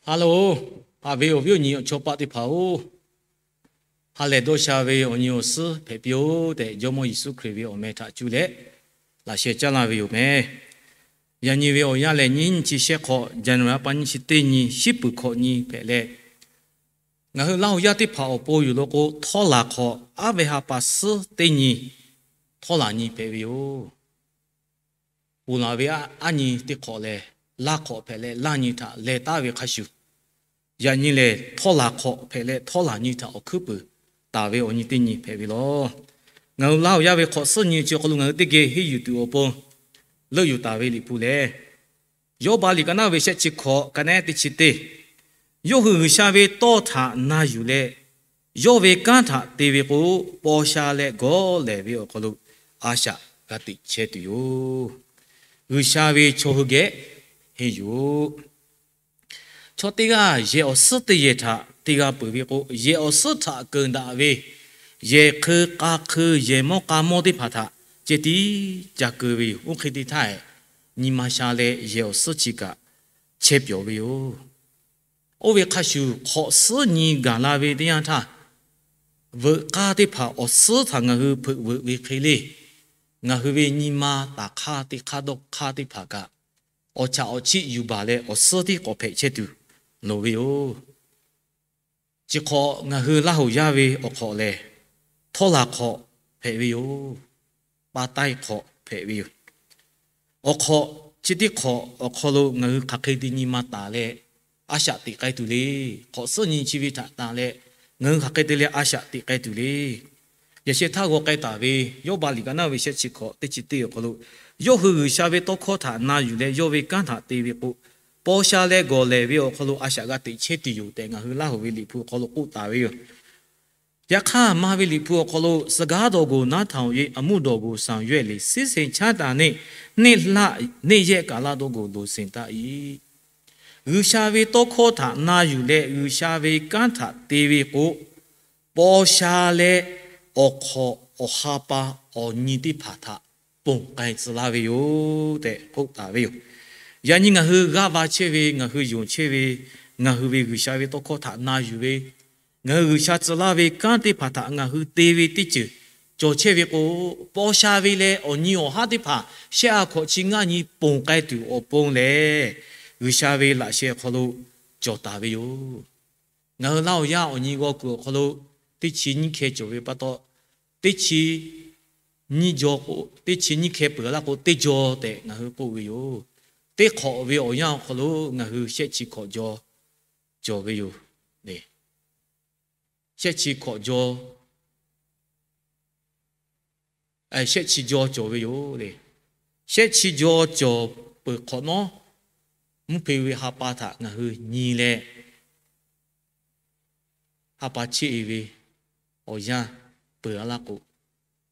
Haˍ loˬ, haꞈ ve awˬ viˉ awˬ nyi awˬ chawˇ paˆ teˇ hpaˍ-oˬ, ha lehˬ dawˇ sha ve awˬ nyi awˬ suhˉ hpehꞈ piˇ-oˆ tehꞈ, Jawˇmawˇ Yeˍsuˆ Hkriꞈ ve awˬ meh htaꞈ cuˇ leh laꞈ sheh caˇ laˇ ve yoˬ meh. Yaꞈ nyi ve awˬ yanˇ lehˬ, nyiˇ nyi chi shehˆ hk'awꞈ, January pa nyiˇ chi teˇ nyi, shiˉ puiˍ hkawꞈ nyi hpehꞈ leh, ngaˬ hui Laˇ huˍ yaˇ teˇ hpaˍ awˬ pon yoˬ law k'o, htawˇ laˬ hk'awꞈ, aˉ ve ha pa suhˉ teˇ nyi, htawˇ laˬ nyi hpehꞈ ve yoˬ. Ponˬ laˬ ve aˉ nyi teˇ hk'awꞈ lehˬ, laˇ hk'awꞈ hpehꞈ leh laˇ nyi htaꞈ leh taˉ ve hk'a shuˍ, yaꞈ nyi lehˬ htawˇ laˬ hk'awꞈ hpehꞈ leh htawˇ laˬ nyi htaꞈ awˬ hkuiˉ puiˍ taˍ ve awˬ nyi teˇ nyi hpehꞈ ve lawˬ. Ngaˬ hui Laˇ huˍ yaˇ ve hk'awꞈ suhˉ nyi chi awˬ hk'aw lo ngaˬ hui teˇ geh henˇ yuˬ tuˬ awˬ pon leuˆ yuˬ taˍ ve Liꞈ hpu lehˬ, Yawˇbaˆ liꞈ ka naˉ ve shehˆ chi hkawꞈ, ka naˉ teˇ chi teˇ, yawˇ hui G'uiˬsha ve tawˇ htaꞈ na yuˬ leh, yawˇ ve kanˉ htaꞈ te ve k'o, paw sha leh gawˬ lehˬ ve awˬ hk'aw lo a shaꞈ g'a teꞈ chehˇ tuˬ yoˬ. G'uiˬsha ve chaw hui geh henˇ yuˬ-oˆ. Chaw teˇ g'aˇ yehˬ awˬ suhˉ teˇ yehˬ htaꞈ te g'a peuˬ ve k'o, yehˬ awˬ suhˉ htaꞈ keunˍ daꞈ ve yehˬ hk'eun k'a hk'eun, yehˬ mawˇ k'a mawˇ teˇ hpaˍ htaꞈ ceh tiˉ ca keu ve yoˬ. Oˇ hk'e te htaˇ, nyi ma sha leh yehˬ awˬ suhˉ chi kaꞈ chehˇ pyawˬ ve yoˬ. Oˇ ve hk'a shuˍ, hk'awꞈ suhˉ nyi gaˬ la ve teˇ yanˇ htaˇ, veuꞈ k'aˇ teˇ hpaˍ awˬ suhˉ htaꞈ ngaˬ hui hpeuꞈ veuꞈ ve hk'e le, ngaˬ hui ve nyi ma taˍ hk'aˇ teˇ hk'aˇ dawˇ hk'aˇ teˇ hpaˍ kaꞈ, awˬ chaꞈ awˬ chiˆ yuˬ baˬ leh awˬ suhˉ tiˉ k'awꞈ hpehꞈ chehˇ tuˬ loˍ ve yoˬ. Chi hk'awꞈ ngaˬ hui Laˇ huˍ yaˇ ve awˬ hk'awꞈ lehˬ, htawˇ laˬ hk'awꞈ hpehꞈ ve yoˬ. Pa taiˇ hk'awꞈ hpehꞈ ve yoˬ. Awˬ hk'awꞈ chi teˇ hk'awꞈ awˬ hk'aw lo ngaˬ hui hk'aˬ hk'e te nyi ma taˍ leh a shaꞈ teꞈ k'ai tuˬ le. Hk'awꞈ suhˉ nyi chi ve htaꞈ taˍ leh ngaˬ hui hk'aˬ hk'e te leh a shaꞈ teꞈ k'ai tuˬ le. Yaꞈ sheh htaˇ g'aw k'ai taˍ ve Yawˇbaˆ liꞈ ka naˉ ve shehˆ chi hk'awꞈ teˇ chi teˇ awˬ hk'aw lo, yawˇ hui G'uiˬsha ve tawˇ hkawˇ htaꞈ na yuˬ leh yawˇ ve kanˉ htaꞈ te ve k'o, paw sha leh gawˬ lehˬ ve awˬ hk'aw lo a shaꞈ g'a teꞈ chehˇ tuˬ yoˬ tehꞈ, ngaˬ hui Laˇ huˍ ve Liꞈ hpu awˬ hk'aw lo k'oˆ taˍ ve yoˬ. Yaꞈ hk'aˇ, maˇ ve Liꞈ hpu awˬ hk'aw lo, စကားတော်ကို နားထောင်၍ အမှုတော်ကို ဆောင်ရွက်လျှင် စည်းစိမ်ချမ်းသာနှင့် နှစ်လ နှစ်ရက်ကာလတို့ကို လိုချင်တတ်၏. G'uiˬsha ve tawˇ hkawˇ htaꞈ na yuˬ leh G'uiˬsha ve kanˉ htaꞈ te ve k'o, paw sha leh awˬ hk'awꞈ awˬ ha pa awˬ nyi teˇ hpaˍ htaꞈ ponˬ k'ai tcuh laˇ ve yoˬ tehꞈ k'oˆ taˍ ve yoˬ. Yaꞈ nyi ngaˬ hui g'aˇ va chehˇ ve, ngaˬ hui yonˍ chehˇ ve, ngaˬ hui ve G'uiˬsha ve tawˇ hkawˇ htaꞈ na yuˬ ve, ngaˬ hui G'uiˬsha tcuh laˇ ve kanˉ teˇ hpaˍ htaꞈ ngaˬ hui te ve teˇ ceuˬ cawˬ chehˇ ve k'o, paw sha ve leh awˬ nyi awˬ haˉ teˇ hpaˍ shehˆ a hkawꞈ chi ngaˇ nyi ponˬ k'ai tuˬ awˬ pon lehˬ, G'uiˬsha ve laꞈ sheh awˬ hk'aw lo cawˬ taˍ ve yoˬ. Ngaˬ hui Laˇ huˍ yaˇ awˬ nyi g'aw kuiˬ awˬ hk'aw lo teˇ chi nyiˇ hkeh cawˬ ve pa taw, teˇ chi nyiˇ jaw k'o, teˇ chi nyiˇ hkeh peuˬ laˇ k'o, teˇ jaw tehꞈ ngaˬ hui k'oˆ ve yoˬ. Teˇ hk'awꞈ ve awˬ yanˇ awˬ hk'aw lo ngaˬ hui shehˆ chi hkawꞈ jaw cawˬ ve yoˬ le. Shehˆ chi hkawꞈ jaw, shehˆ chi jaw cawˬ ve yoˬ le. Shehˆ chi jaw cawˬ peuˬ hk'awꞈ nawˉ, mvuhˇ hpe ve ha pa htaꞈ ngaˬ hui nyi leh, ha pa cheˇ e ve awˬ yanˇ peuˬ a laˇ k'o,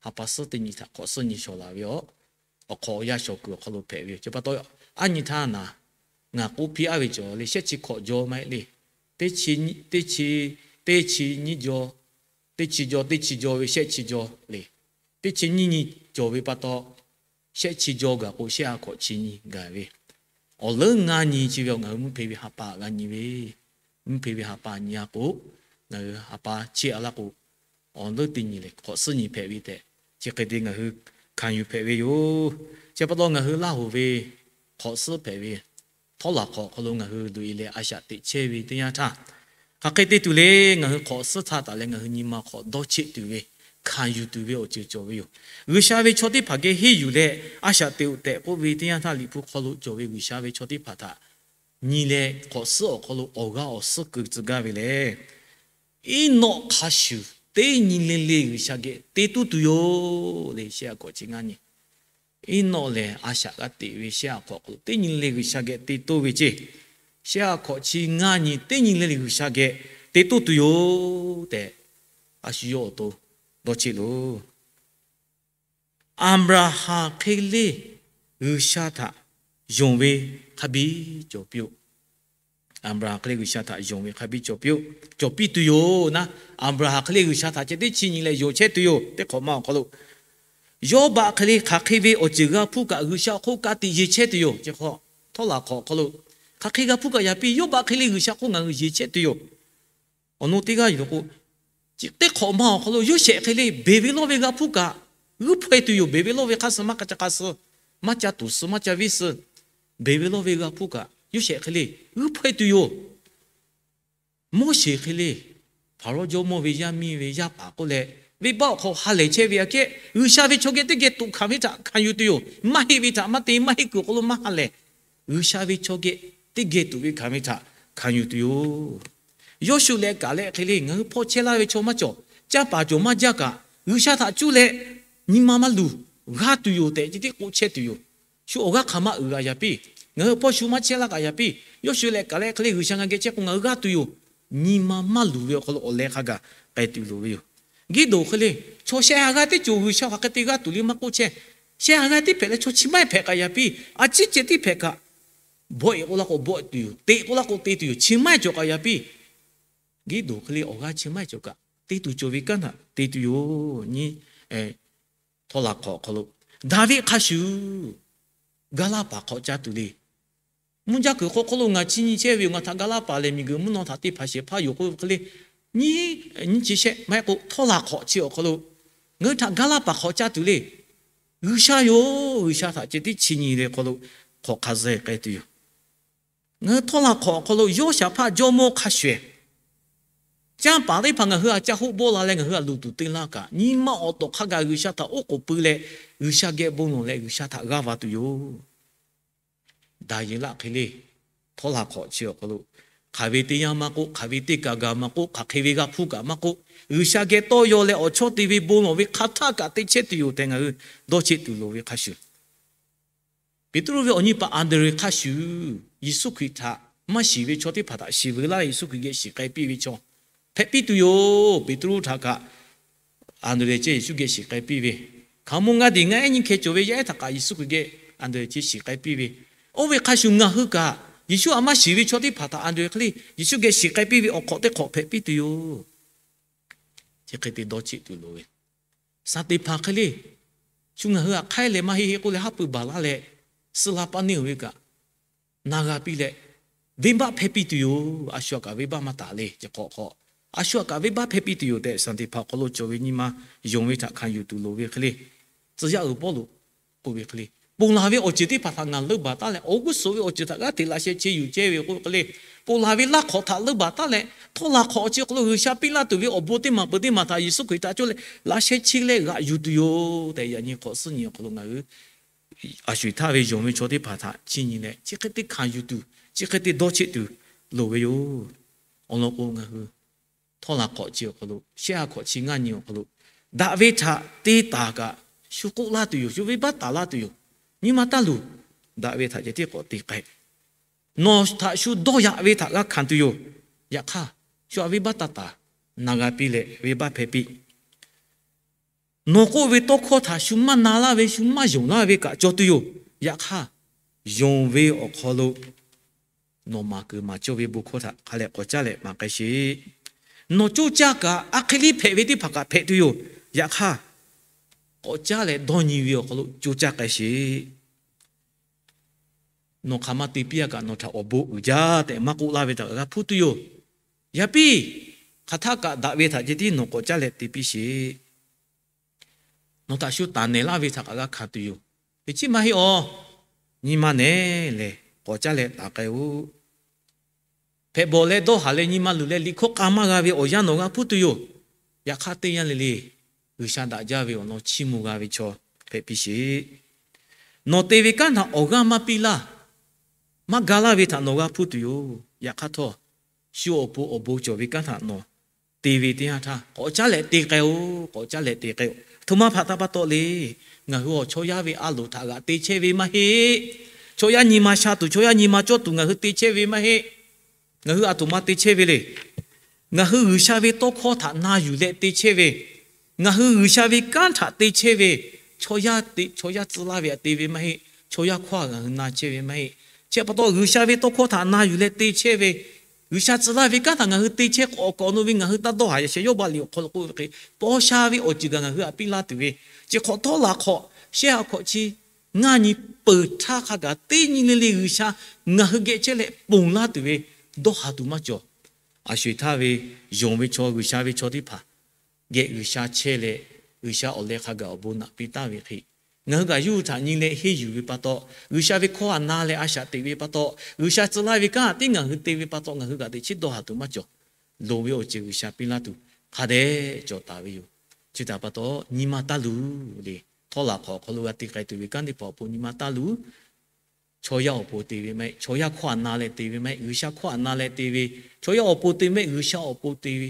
ha pa suhˉ teˇ nyi htaꞈ hk'awꞈ suhˉ nyi shawˍ laˬ ve yoˬ. Awˬ hk'awꞈ awˬ yanˇ shawˍ kuiˬ awˬ hk'aw lo hpehꞈ ve yoˬ. Chi pa taw, aˉ nyi htaˇ naˍ, ngaˬ k'oˆ piˇ aˉ ve cawˬ le, shehˆ chi hkawꞈ jaw maˇ heˆ le. Teˇ chi, teˇ chi, teˇ chi nyiˇ jaw, teˇ chi jaw, teˇ chi jaw ve shehˆ chi jaw le. Teˇ chi nyiˇ nyi cawˬ ve pa taw, shehˆ chi jaw gaˬ k'o, shehˆ a hkawꞈ chi nyi gaˬ ve, awˬ leuˉ ngaˇ nyi chi ve awˬ ngaˬ hui mvuhˇ hpe ve ha pa g'a nyi ve, mvuhˇ hpe ve ha pa nyi a k'o, ngaˬ hui ha pa cheˇ a laˇ k'o, awˬ leuˉ teˇ nyi lehˬ hk'awꞈ suhˉ nyi hpehꞈ ve tehꞈ, chi hk'e te ngaˬ hui hkanˍ yuˬ hpehꞈ ve yoˬ. Chi pa taw ngaˬ hui Laˇ huˍ ve hk'awꞈ suhˉ hpehꞈ ve, htawˇ laˬ hk'awꞈ hk'aw lo ngaˬ hui loꞈ e leh a shaꞈ teꞈ chehˇ ve teˇ yanˇ htaˇ, hk'aˬ hk'e te tuˬ le, ngaˬ hui hk'awꞈ suhˉ htaˇ taˍ leh ngaˬ hui nyi ma hk'awꞈ dawˇ cheˆ tuˬ ve, hkanˍ yuˬ tuˬ ve awˬ ceuˬ cawˬ ve yoˬ. G'uiˬsha ve chaw teˇ hpaˍ geh henˇ yuˬ leh a shaꞈ teꞈ-oˬ tehꞈ k'oˆ ve teˇ yanˇ htaˇ, Liꞈ hpu hk'aw lo cawˬ ve G'uiˬsha ve chaw teˇ hpaˍ htaꞈ nyi leh hk'awꞈ suhˉ awˬ hk'aw lo awˬ g'aˇ awˬ suhˉ keu tcuh gaˇ ve lehˬ, Eˇnawˆ hk'a shuˍ teˇ nyi le le G'uiˬsha geh te toˇ tuˬ yoˬ le. Shehˆ a hkawꞈ chi ngaˇ nyi, Eˇnawˆ lehˬ a shaꞈ g'a teꞈ ve shehˆ a hkawꞈ hk'aw lo teˇ nyi le le G'uiˬsha geh te toˇ ve ceˇ. Shehˆ a hkawꞈ chi ngaˇ nyi teˇ nyi le le G'uiˬsha geh te toˇ tuˬ yoˬ tehꞈ, a shu yawˇ awˬ to dawˇ cheˆ loˬ. Aˍbraˍhanˍ hk'e le G'uiˬsha htaꞈ yonˍ ve hk'a biˇ cawˬ piˇ-oˆ. Aˍbraˍhanˍ hk'e le G'uiˬsha htaꞈ yonˍ ve hk'a biˇ cawˬ piˇ-oˆ. Cawˬ piˇ tuˬ yoˬ naˉ, Aˍbraˍhanˍ hk'e le G'uiˬsha htaꞈ ceh teˇ chi nyi leh yonˍ chehˇ tuˬ yoˬ. Teˇ hk'awꞈ ma awˬ hk'aw lo, Yawˇbaˆ hk'e le hk'aˬ hk'e ve awˬ ceuˬ g'a hpuˇ kaꞈ G'uiˬsha awˬ hk'oˆ ka tiꞈ yeˬ chehˇ tuˬ yoˬ. Chi hk'aw, htawˇ laˬ hk'awꞈ awˬ hk'aw lo, Hk'aˬ hk'e g'a hpuˇ kaꞈ yaꞈ piˇ, Yawˇbaˆ hk'e le G'uiˬsha hk'oˆ ngaˬ hui yeˬ chehˇ tuˬ yoˬ. Awˬ nu teˇ g'aˇ yoˬ k'o, chi teˇ hk'awꞈ ma awˬ hk'aw lo yawˇ shehˍ hk'e le beˬ ve lawˇ ve g'a hpuˇ kaꞈ, g'uiˇ hpaw e tuˬ yoˬ. Beˬ ve lawˇ ve hk'aˇ suh maˇ k'a ca k'a suh, maˇ ca tuˬ suh, maˇ ca viˇ suh, beˬ ve lawˇ ve g'a hpuˇ kaꞈ yawˇ shehˍ hk'e le g'uiˇ hpaw e tuˬ yoˬ. Moˉseˍ hk'e le, Hpaˍrawˇ jawˇmawˇ ve yaˇ miˇ ve yaˇ paˍ k'oˆ leh, venˇbaˆ awˬ hk'aw ha lehˬ chehˇ ve aꞈ kehˉ, G'uiˬsha ve chaw geh teˇ geh toꞈ hkanˍ ve htaꞈ hkanˍ yuˬ tuˬ yoˬ. Maˇ heˆ ve htaꞈ, maˇ te maˇ heˆ kuiˬ awˬ hk'aw lo maˇ ha lehˬ, G'uiˬsha ve chaw geh teˇ geh toꞈ ve hkanˍ ve htaꞈ hkanˍ yuˬ tuˬ yoˬ. Yawˇshuˆ leh Kaˍlehˆ hk'e le, ngaˬ hui hpawˇ chehˇ laˇ ve chaw maˇ cawˬ, canˇ paˍ cawˬ maˇ jaˇ kaꞈ, G'uiˬsha htaꞈ cuˇ leh nyi ma maˇ luˬ, g'aˇ tuˬ yoˬ tehꞈ ceh tiˉ k'oˆ chehˇ tuˬ yoˬ. Shu awˬ g'aˇ hk'aˬ maˇ uiˍ g'a yaꞈ piˇ. Ngaˬ hui hpawˇ shu maˇ chehˇ laˇ kaꞈ yaꞈ piˇ, Yawˇshuˆ leh Kaˍlehˆ hk'e le G'uiˬsha ngaˬ geh chehˇ k'o ngaˬ hui g'aˇ tuˬ yoˬ. Nyi ma maˇ luˬ ve awˬ hk'aw lo awˬ leh hk'a gaˬ k'ai tuˬ loˍ ve yoˬ. Giˇdoˍ hk'e le, chaw sheh ha g'aˇ teˇ ceuˬ G'uiˬsha hk'aˬ hk'e te g'aˇ tuˬ le maˇ k'oˆ chehˇ. Sheh ha g'aˇ teˇ hpehꞈ leh chaw chi maˇ heˆ hpehꞈ kaꞈ yaꞈ piˇ, a ciˉ ceh tiˉ hpehꞈ kaꞈ, bawˆ e k'oˆ laˇ k'o bawˆ tuˬ yoˬ, teꞈ k'oˆ laˇ k'o te tuˬ yoˬ, chi maˇ heˆ cawˬ kaꞈ yaꞈ piˇ. Giˇdoˍ hk'e le awˬ g'aˇ chi maˇ heˆ cawˬ kaꞈ, te tuˬ cawˬ ve kanˉ htaꞈ te tuˬ yoˬ. Nyi htawˇ laˬ hk'awꞈ hk'aw lo, Daˍviˆ hk'a shuˍ gaˇ laˇ paˍ hk'awꞈ caˇ tuˬ le. Mvuhˇ jaˇ kuiˬ hk'oˆ hk'oˆ lo ngaˬ chi nyi chehˇ ve yoˬ, ngaˬ htaꞈ gaˇ laˇ paˍ lehˬ miˬguiˬ mvuhˇ naw htaꞈ te hpanˍ shehˍ hpaˇ yoˬ k'oˆ ve hk'e le, nyi nyi chi shehˆ maˇ heˆ k'o htawˇ laˬ hk'awꞈ chi awˬ hk'aw lo ngaˬ hui htaꞈ gaˇ laˇ paˍ hk'awꞈ caˇ tuˬ le. G'uiˬsha yoˬ, G'uiˬsha htaꞈ ceh tiˉ chi nyi leh hk'aw lo hk'awꞈ hk'a zuhˇ k'ai tuˬ yoˬ. Ngaˬ hui htawˇ laˬ hk'awꞈ awˬ hk'aw lo Yawˇshaˍhpaˆ jawˇmawˇ hk'a shuˍ ehˍ, canˇ paˍ teˇ hpaˍ ngaˬ hui a caˇ hoˆ bawˆ la leh ngaˬ hui a luˬ tuˬ te laˇ kaꞈ, nyi ma awˬ tawˍ hk'a gaˬ G'uiˬsha htaꞈ oˉ k'oˍ pui leh, G'uiˬsha geh bon lawˬ leh G'uiˬsha htaꞈ g'aˇ va tuˬ yoˬ. Daˍyeˍlaˆ hk'e le, htawˇ laˬ hk'awꞈ chi awˬ hk'aw lo, hk'aˬ ve teˇ yanˇ maˇ k'oˆ, hk'aˬ ve teˇ kaꞈ gaˬ maˇ k'oˆ, hk'aˬ hk'e ve g'a hpuˇ kaꞈ maˇ k'oˆ, G'uiˬsha geh tawˇ yaw leh awˬ chawˇ te ve bon lawˬ ve hk'a htaˇ kaꞈ te chehˇ tuˬ yoˬ tehꞈ ngaˬ hui dawˇ cheˆ tuˬ loˍ ve hk'a shuˍ, Peˍtruˆ ve awˬ nyi paˍ Anˍdrehˍ hk'a shuˍ, Yeˍsuˆ Hkriꞈ htaꞈ maˇ shiˍ ve chaw teˇ hpaˍ htaꞈ shiˍ veu laˇ Yeˍsuˆ Hkriꞈ geh shiˍ k'ai piˇ ve chaw hpehꞈ piˇ tuˬ yoˬ. Peˍtruˆ htaꞈ kaꞈ Anˍdrehˍ ceh Yeˍsuˆ geh shiˍ k'ai piˇ ve, hkaoˍmonˇ ngaˇ diˬ ngaˇ ehˉ nyiˇ hkeh cawˬ ve yaˇ ehˉ htaꞈ kaꞈ Yeˍsuˆ Hkriꞈ geh Anˍdrehˍ ceh shiˍ k'ai piˇ ve, oˇ ve hk'a shuˍ ngaˬ hui kaꞈ Yeˍsuˆ htaꞈ maˇ shiˍ ve chaw teˇ hpaˍ htaꞈ Anˍdrehˍ hk'e le Yeˍsuˆ geh shiˍ k'ai piˇ ve awˬ hk'awꞈ teˇ hk'awꞈ hpehꞈ piˇ tuˬ yoˬ. Chi hk'e te dawˇ cheˆ tuˬ loˍ ve, Saˍteˍhpanˍ hk'e le, shu ngaˬ hui htaꞈ hk'aiˉ leh maˇ heˆ heˆ k'oˆ leh haˉ pui baˬ laˇ leh, suh la paˇ neˇ oˬ ve kaꞈ na g'a piˇ leh, venˇbaˆ hpehˇ piˇ tuˬ yoˬ. A shu htaꞈ kaꞈ venˇbaˆ maˇ taˍ le. Chi hk'awꞈ hk'awꞈ, a shu htaꞈ kaꞈ venˇbaˆ hpehˇ piˇ tuˬ yoˬ tehꞈ Saˍteˍhpanˍ awˬ hk'aw lo cawˬ ve nyi ma yonˍ ve htaꞈ hkanˍ yuˬ tuˬ loˍ ve hk'e le, tcuh yaˇ uiˍ Pawˇluꞈ k'oˆ ve hk'e le, ponˬ laˬ ve awˬ ceuˬ teˇ hpaˍ htaꞈ ngaˬ leunˇ baˬ taˉ leh, awˬ g'uˇ suhˍ ve awˬ ceuˬ htaꞈ g'aˇ hteꞈ laꞈ sheh che yuˬ ceh ve k'oˆ ve hk'e le, ponˬ laˬ ve laˇ hk'awꞈ htaꞈ leunˇ baˬ taˉ leh, htawˇ laˬ hk'awꞈ chi awˬ hk'aw lo G'uiˬsha piˇ laˇ tuˬ ve awˬ bon teˇ maˬ peuˬ teˇ maˬ htaꞈ Yeˍsuˆ Hkriꞈ htaꞈ cawˇ leh laꞈ sheh che leh g'aꞈ yuˬ tuˬ yoˬ tehꞈ, yaꞈ nyi hk'awꞈ suhˉ nyi awˬ hk'aw lo ngaˬ hui a sho eˬ htaˇ ve yonˍ ve chaw teˇ hpaˍ htaꞈ chiˇ nyi leh, chi hk'e te hkanˍ yuˬ tuˬ, chi hk'e te dawˇ cheˆ tuˬ loˍ ve yoˬ. Awˬ lawn k'o, ngaˬ hui htawˇ laˬ hk'awꞈ chi awˬ hk'aw lo, shehˆ ha hk'awꞈ chi ngaˇ nyi awˬ hk'aw lo, daꞈ ve htaꞈ te taˍ kaꞈ shu k'oˆ laˇ tuˬ yoˬ. Shu venˇbaˆ taˍ laˇ tuˬ yoˬ. Nyi ma taˇ luˬ. Daꞈ ve htaꞈ ceh tiˉ k'awꞈ te k'ai. Nawˬ htaꞈ shu dawˇ yaꞈ ve htaꞈ g'a hkanˍ tuˬ yoˬ. Yaꞈ hk'aˇ, shu htaꞈ venˇbaˆ taˇ taˍ, na g'a piˇ leh venˇbaˆ hpehˇ piˇ. Nawˬ k'oˆ ve tawˇ hkawˇ htaꞈ shu maˇ na laˇ ve, shu maˇ yonˍ laˇ ve kaꞈ cawˬ tuˬ yoˬ. Yaꞈ hk'aˇ, yonˍ ve awˬ hk'aw lo nawˬ maˍ kuiˬ maˍ cawˇ ve bon hkawˇ htaꞈ hk'a leh k'awꞈ caˉ leh maˍ k'ai sheˍ. Nawˬ coˇ caˇ kaꞈ, a hk'e liˇ hpehꞈ ve teˇ hpaˍ kaꞈ hpehꞈ tuˬ yoˬ. Yaꞈ hk'aˇ, k'awꞈ caˉ leh dawˇ nyi ve awˬ hk'aw lo coˇ caˇ k'ai sheˍ. Nawˬ hk'aˬ ma te piˇ a kaꞈ nawˬ htaꞈ awˬ bon uiˍ jaˇ tehꞈ maˇ k'oˆ laˇ ve htaꞈ g'a hpuˇ tuˬ yoˬ. Yaꞈ piˇ, hk'aˬ htaˇ kaꞈ daꞈ ve htaꞈ ceh tiˉ nawˬ k'awꞈ caˉ leh te piˇ sheˍ. Nawˬ htaꞈ shu taˍ nehˬ laˇ ve htaꞈ kaꞈ g'a hkanˍ tuˬ yoˬ. Teˇ chiˉ maˇ heˆ aw. Nyi ma nehˬ lehˬ, k'awꞈ caˉ leh taˍ k'ai-oˬ. Hpehꞈ bawˬ leh dawˇ haˍ leh nyi ma luˬ leh liꞈ hkawˇ k'a maˇ g'a ve awˬ yanˇ nawˬ g'a hpuˇ tuˬ yoˬ. Yaꞈ hk'aˇ, teˇ yanˇ le le G'uiˬsha daꞈ jaˇ ve awˬ lawn chiˇ mvuh g'a ve chaw hpehꞈ piˇ sheˍ. Nawˬ te ve kanˉ htaꞈ awˬ g'aˇ maˇ piˇ laˇ, maˇ ga laˇ ve htaꞈ nawˬ g'a hpuˇ tuˬ yoˬ. Yaꞈ hk'aˇ htawˇ, shu awˬ pon awˬ bon cawˬ ve kanˉ htaꞈ nawˬ te ve teˇ yanˇ htaˇ, k'awꞈ caˉ leh te k'ai-oˬ. K'awꞈ caˉ leh te k'ai-oˬ. Aˬ htoꞈ ma hpaꞈ taˇ pa taw le. Ngaˬ hui awˬ chaw yaˇ ve a loˍ htaꞈ g'aꞈ te chehˇ ve maˇ heˆ. Chaw yaˇ nyi ma sha tuˬ, chaw yaˇ nyi ma cawˇ tuˬ ngaˬ hui te chehˇ ve maˇ heˆ. Ngaˬ hui aˬ htoꞈ ma te chehˇ ve le. Ngaˬ hui G'uiˬsha ve tawˇ hkawˇ htaꞈ na yuˬ leh te chehˇ ve, ngaˬ hui G'uiˬsha ve kanˉ htaꞈ te chehˇ ve, chaw yaˇ te, chaw yaˇ tcuh laˇ ve htaꞈ te ve maˇ heˆ. Chaw yaˇ hkawˇ htaꞈ ngaˬ hui na chehˇ ve maˇ heˆ. Chi pa taw, G'uiˬsha ve tawˇ hkawˇ htaꞈ na yuˬ leh te chehˇ ve, G'uiˬsha tcuh laˇ ve kanˉ htaꞈ ngaˬ hui te chehˇ k'awꞈ k'awꞈ nawˬ ve ngaˬ hui taˇ dawˇ haˍ. Yaꞈ sheh Yawˇbaˆ liꞈ awˬ hk'aw lo k'oˆ ve hk'e, paw sha ve awˬ ceuˬ kaꞈ ngaˬ hui htaꞈ piˇ laˇ tuˬ ve, chi hk'awꞈ htawˇ laˬ hk'awꞈ, shehˆ ha hk'awꞈ chi ngaˇ nyi peuˬ htaˇ hk'a gaˬ teˇ nyi le le G'uiˬsha ngaˬ hui geh chehˇ leh ponˬ laˇ tuˬ ve dawˇ haˍ tuˬ maˇ cawˬ. A sho eˬ htaˇ ve yonˍ ve chaw, G'uiˬsha ve chaw teˇ hpaˍ geh G'uiˬsha chehˇ leh, G'uiˬsha awˬ leh hk'a gaˬ awˬ bon naꞈ piˇ taˍ ve hk'e, ngaˬ hui kaꞈ yawˇ hui htaꞈ nyi leh henˇ yuˬ ve pa taw, G'uiˬsha ve hkawˇ htaꞈ na leh a shaꞈ teꞈ ve pa taw, G'uiˬsha tcuh laˇ ve kanˉ tiˉ ngaˬ hui te ve pa taw, ngaˬ hui kaꞈ teꞈ chiˉ dawˇ haˍ tuˬ maˇ cawˬ. Loˍ ve awˬ ceuˬ G'uiˬsha piˇ laˇ tuˬ hk'a dehꞈ cawˬ taˍ ve yoˬ. Chi htaꞈ pa taw, nyi ma taˇ luˬ le. Htawˇ laˬ hk'awꞈ awˬ hk'aw lo g'a te k'ai tuˬ ve kanˉ teˇ hpaˍ awˬ pon nyi ma taˇ luˬ. Chaw yaˇ awˬ pon te ve maˇ heˆ. Chaw yaˇ hkawˇ htaꞈ na leh te ve maˇ heˆ. G'uiˬsha hkawˇ htaꞈ na leh te ve, chaw yaˇ awˬ pon te maˇ heˆ. G'uiˬsha awˬ pon te ve,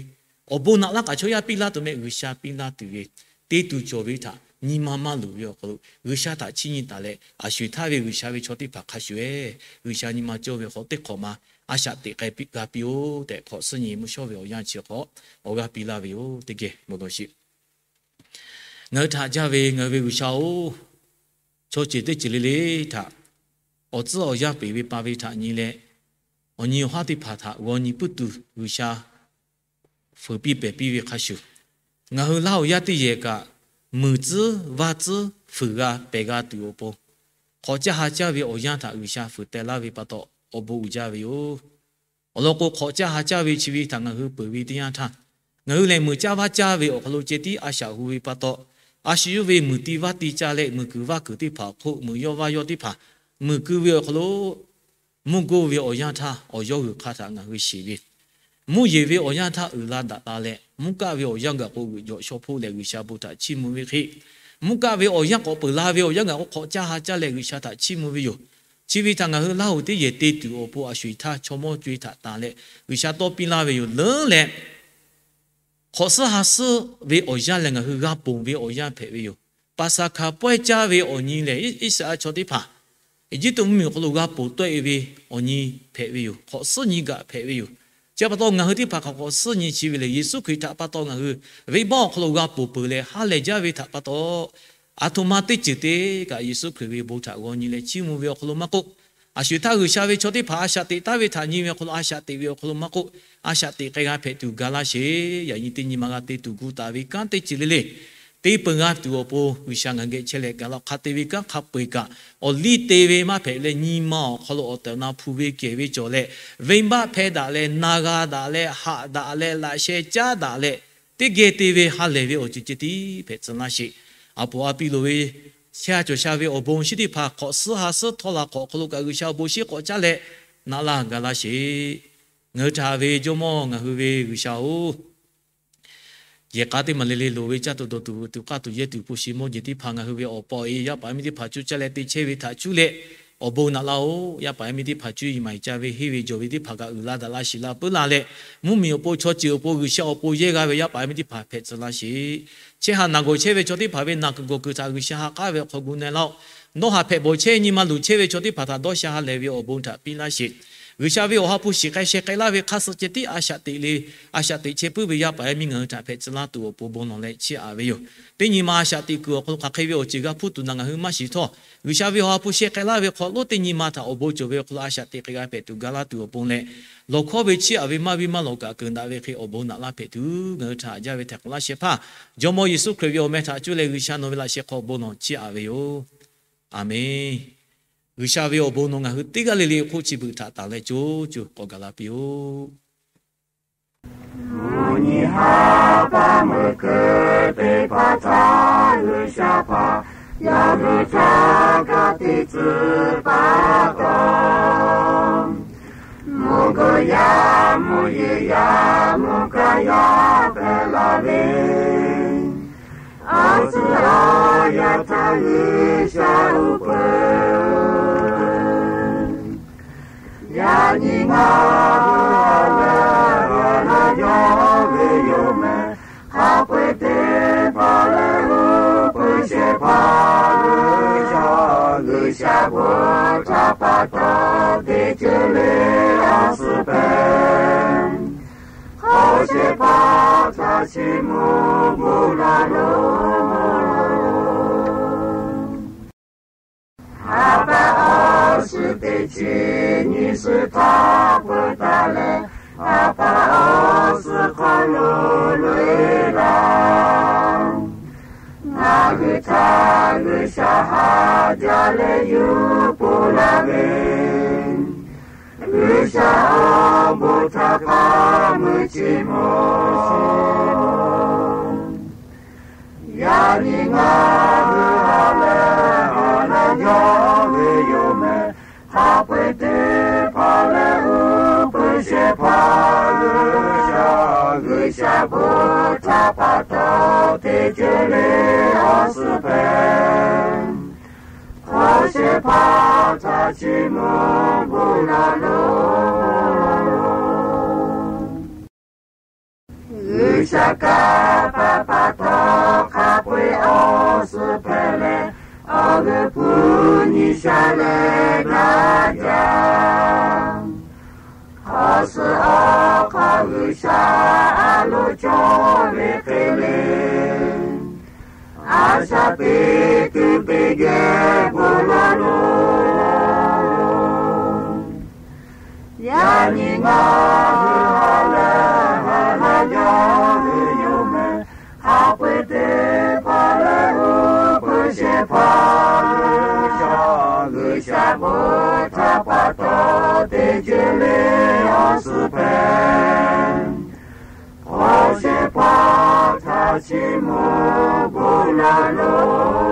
awˬ bon naꞈ laˇ kaꞈ chaw yaˇ piˇ laˇ tuˬ maˇ heˆ. G'uiˬsha piˇ laˇ tuˬ ve, te tuˬ cawˬ ve htaꞈ nyi ma maˇ luˬ ve awˬ hk'aw lo G'uiˬsha htaꞈ chiˇ nyi taˍ leh, a sho eˬ htaˇ ve G'uiˬsha ve chaw teˇ hpaˍ hk'a shuˍ ehˉ, G'uiˬsha nyi ma cawˇ ve hk'aw teˇ hk'awꞈ ma a shaꞈ teꞈ k'ai g'a piˇ-oˆ tehꞈ, hk'awꞈ suhˉ nyi mvuhˇ shawˉ ve awˬ yanˇ chi hk'awꞈ awˬ g'aˇ piˇ laˇ ve yoˬ. Teˇ geh bon lawˬ sheˍ. Ngaˬ hui htaꞈ jaˇ ve ngaˬ hui ve G'uiˬsha-oˬ, chaw ceuˬ teˇ ceuˬ le le htaꞈ awˬ tcuhˉ awˬ yanˇ peꞈ ve pa ve htaꞈ nyi leh, awˬ nyi awˬ haˉ teˇ hpaˍ htaꞈ g'aw nyi puiˉ tuˬ G'uiˬsha fuiˍ piˇ pehˬ piˇ ve hk'a shuˍ, ngaˬ hui Laˇ huˍ yaˇ teˇ yehˬ kaꞈ muiˬ tcuhˉ vaˇ tcuhˉ fuiˍ g'a pehˬ g'a tuˬ awˬ pon, hk'awꞈ caˇ ha caˇ ve awˬ yanˇ htaꞈ G'uiˬsha fuiˍ teh laˇ ve pa taw, awˬ bon uiˍ jaˇ ve yoˬ. Awˬ lawn k'o, hk'awꞈ caˇ ha caˇ ve chi ve htaꞈ ngaˬ hui peuˬ ve teˇ yanˇ htaˇ, ngaˬ hui lehˬ muiˬ caˇ vaˇ caˇ ve awˬ hk'aw lo ceh tiˉ a shaꞈ hu ve pa taw, a shu yawˇ ve muiˬ ti vaˇ ti ca leh muiˬ kuiˬ vaˇ kuiˬ teˇ hpaˍ awˬ hk'oˆ muiˬ yawˇ vaˇ yawˇ teˇ hpaˍ muiˬ keu ve awˬ hk'aw lo, mvuhˇ goˇ ve awˬ yanˇ htaˇ awˬ yawˇ g'uiˬ hk'a htaꞈ ngaˬ hui shiˍ ve, mvuhˇ yeˬ ve awˬ yanˇ htaˇ uiˍ la daꞈ la leh, mvuhˇ kaˆ ve awˬ yanˇ gaˬ k'o g'uiˬ jawꞈ shaw hpoˆ leh G'uiˬsha bon htaꞈ chiˇ mvuh ve hk'e, mvuhˇ kaˆ ve awˬ yanˇ k'awꞈ peuˬ la ve awˬ yanˇ gaˬ k'o hk'awꞈ caˇ ha caˇ leh G'uiˬsha htaꞈ chiˇ mvuh ve yoˬ. Chi ve htaꞈ ngaˬ hui Laˇ huˍ teˇ yehˬ te tuˬ awˬ pon a sho eˬ htaˇ chaw mawˇ co-e htaꞈ tanˬ leh G'uiˬsha tawˇ piˇ laˇ ve yoˬ. Leuˉ leh, hk'awꞈ suhˉ ha suhˉ ve awˬ yanˇ lehˬ ngaˬ hui g'a ponˬ ve awˬ yanˇ hpehꞈ ve yoˬ. Paˍsaˍhkaˍ pawehˇ caˇ ve awˬ nyi lehˬ, Iˉsaˍreˍlaˆ chaw teˇ hpaˍ Eˇjiˇtuꞈ mvuhˇmiˬ awˬ hk'aw lo g'a ponˬ tawˆ-e ve awˬ nyi hpehꞈ ve yoˬ. Hk'awꞈ suhˉ nyi gaˬ hpehꞈ ve yoˬ. Chi pa taw ngaˬ hui teˇ hpaˍ kaꞈ hk'awꞈ suhˉ nyi chi ve lehˬ, Yeˍsuˆ Hkriꞈ htaꞈ pa taw ngaˬ hui venˇbaˆ awˬ hk'aw lo g'a ponˬ peuˬ leh ha lehˬ jaˇ ve htaꞈ pa taw, aˬ htoꞈ ma teˇ ceuˬ te kaꞈ Yeˍsuˆ Hkriꞈ ve bon htaꞈ g'aw nyi leh chiˇ mvuh ve awˬ hk'aw lo maˇ k'oˆ, a sho eˬ htaˇ G'uiˬsha ve chaw teˇ hpaˍ a shaꞈ teꞈ taˉ ve htaꞈ nyi ve awˬ hk'aw lo a shaꞈ teꞈ ve awˬ hk'aw lo maˇ k'oˆ, a shaꞈ teꞈ k'ai g'a hpehꞈ tuˬ ga laˇ sheˍ. Yaꞈ nyi teˇ nyi ma g'a te tuˬ gu taˍ ve kanˉ teˇ ceuˬ le le te peuˬ g'a tuˬ awˬ pon G'uiˬsha ngaˬ hui geh chehˇ leh gaˬ la hk'a te ve kanˉ hk'a peu-eˬ kaꞈ, awˬ liˇ te ve maˇ hpehꞈ leh nyi ma awˬ hk'aw lo awˬ tehˬ awˬ na hpu ve kehˬ ve cawˬ leh, venˇbaˆ hpehˇ daꞈ leh na g'a daꞈ leh haꞈ daꞈ leh laꞈ sheh caˉ daꞈ leh, teˇ geh te ve ha lehˬ ve awˬ ceuˬ ceh tiˉ hpehꞈ tcuh laˇ sheˍ. A poˍ a piˇ loˍ ve chehˇ ha cawˬ sha ve awˬ bon shinˉ teˇ hpaˍ hk'awꞈ suhˉ ha suhˉ htawˇ la hk'awꞈ awˬ hk'aw lo kaꞈ G'uiˬsha awˬ bon shinˉ k'awꞈ caˉ leh naꞈ laˇ ga laˇ sheˍ. Ngaˬ hui htaꞈ ve Jawˇmawˇ ngaˬ hui ve G'uiˬsha-oˬ, yehˬ k'a teˇ maˬ le le loˍ ve caˇ tuˬ dawˬ tuˬ vuiˬ tuˬ k'aˇ tuˬ yehˇ tuˬ hpu shi mawˇ jeˬ teˇ hpaˍ ngaˬ hui ve awˬ pa awˬ e yaˇ paˍ yaˇ miˇ teˇ hpaˍ cuˇ caˇ leh te chehˇ ve htaꞈ cuˇ leh awˬ bon naꞈ laˇ-oˬ. Yaˇ paˍ yaˇ miˇ teˇ hpaˍ cuˇ yiˍ maˍ yiˍ ca ve henˇ ve jawˬ ve teˇ hpaˍ kaꞈ uiˍ la daꞈ la shiˍ la puiˉ la leh, mvuhˇmiˬ awˬ pon chaw ceuˬ awˬ pon G'uiˬsha awˬ pon yehˇ g'a ve yaˇ paˍ yaˇ miˇ teˇ hpaˍ hpehꞈ tcuh laˇ sheˍ. Chehˇ ha naˬ gawˬ chehˇ ve chaw teˇ hpaˍ ve naˬ kuiˬ gawˬ kuiˬ htaꞈ G'uiˬsha ha k'aˉ ve awˬ hk'aw gu na-e laˇ-oˆ. Dawˇ haˍ hpehꞈ bawˬ chehˇ nyi ma luˬ chehˇ ve chaw teˇ hpaˍ htaꞈ dawˇ sha ha lehˬ ve awˬ bon htaꞈ piˇ laˇ sheˍ. G'uiˬsha ve awˬ ha hpu shiˍ k'ai sheh k'ai laˇ ve hk'aˇ suh ceh tiˉ a shaꞈ teꞈ le, a shaꞈ teꞈ chehˇ puiˉ ve yaˇ paˍ yaˇ miˇ ngaˬ hui htaꞈ hpehꞈ tcuh laˇ tuˬ awˬ pon bon lawˬ leh chiˇ aꞈ ve yoˬ. Teˇ nyi ma a shaꞈ teꞈ kuiˬ awˬ hk'aw lo hk'aˬ hk'e ve awˬ ceuˬ g'a hpuˇ tuˬ naˬ ngaˬ hui maˇ shiˍ htawˇ, G'uiˬsha ve awˬ ha hpu sheh k'ai laˇ ve hk'aw lo teˇ nyi ma htaꞈ awˬ bon cawˬ ve awˬ hk'aw lo a shaꞈ teꞈ k'ai g'a hpehꞈ tuˬ ga laˇ tuˬ awˬ pon leh, lawˬ hkawˇ ve chiˇ aꞈ ve maˇ viˇ maˇ lawˬ kaꞈ keunˍ daꞈ ve hk'e awˬ bon naꞈ laˇ hpehꞈ tuˬ ngaˬ hui htaꞈ jaˇ ve htaꞈ k'awꞈ laˇ shehˍ hpaˇ Jawˇmawˇ Yeˍsuˆ Hkriꞈ ve awˬ meh htaꞈ cuˇ leh G'uiˬsha nawˬ ve laꞈ sheh hk'aw bon lawˬ chiˇ aꞈ ve yoˬ. Aˬmenˍ. G'uiˬsha ve awˬ bon nawˬ ngaˬ hui teˇ g'aˇ le le hk'oˆ chi beuꞈ htaꞈ tanˬ leh co co k'awꞈ gaˬ la piˇ-oˆ. Mvuhˇ nyi ha pa meuꞈ keu teˇ hpaˍ htaꞈ G'uiˬsha hpaˍ yaˇ hui htaꞈ kaꞈ te tcuh pa taw, mvuhˇ g'uˇ yaˇ mvuhˇ yeˬ yaˇ mvuhˇ kaˆ yaˇ hpehꞈ la ve awˬ tcuhˉ awˬ yanˇ htaˇ G'uiˬsha uˉ peunˍ. Yaꞈ nyi ngaˬ hui a leh a leh yawˇ ve yoˬ meh, hk'a peu-eˬ teˇ hpaˍ leh uˉ peunˍ shehˍ hpaˇ G'uiˬsha, G'uiˬsha bon htaꞈ pa taw teˇ ceuˬ le awˬ suhˍ hpehꞈ. Hk'aw shehˍ hpaˇ htaꞈ chiˇ mvuh gu la loˬ. Ha pa awˬ suhˍ teˇ chi nyi suhˍ htaˇ peuˬ taˍ leh, ha pa awˬ suhˍ hk'aw lo loꞈ-e laˇ. G'uiˬ htaˇ G'uiˬ sha haꞈ jaˇ leh yuˬ pon laˇ ve, G'uiˬ sha awˬ bon htaꞈ k'aˉ mui chi mawˬ. Yaꞈ nyi ngaˬ hui ha lehˬ ha lehˬ yawˇ ve yoˬ mehˍ. Hk'a peu-eˬ teˇ hpaˍ lehˬ, uˉ peunˍ shehˍ hpaˇ G'uiˬ sha, G'uiˬ sha bon htaꞈ pa taw teˇ ceuˬ le awˬ suhˍ hpehꞈ. Hk'aw shehˍ hpaˇ htaꞈ chiˇ mvuh bon laˬ loˬ. G'uiˬ sha kanˇ paˆ pa taw hk'a peu-eˬ awˬ suhˍ hpehꞈ leh, awˬ g'euˆ hpu nyi sha leh gaˇ jaˇ. Awˬ suhˍ awˬ hk'aw G'uiˬ sha a loˍ cawˇ ve hk'e le, a shaꞈ teꞈ tu teˇ geh bon laˬ loˬ. Yaꞈ nyi ngaˬ hui ha lehˬ ha lehˬ yawˇ ve yoˬ mehˍ. Hk'a peu-eˬ teˇ hpaˍ lehˬ, uˉ peunˍ shehˍ hpaˇ G'uiˬ sha, G'uiˬ sha bon htaꞈ pa taw teˇ ceuˬ le awˬ suhˍ hpehꞈ. Hk'aw shehˍ hpaˇ htaꞈ chiˇ mvuh bon laˬ loˬ.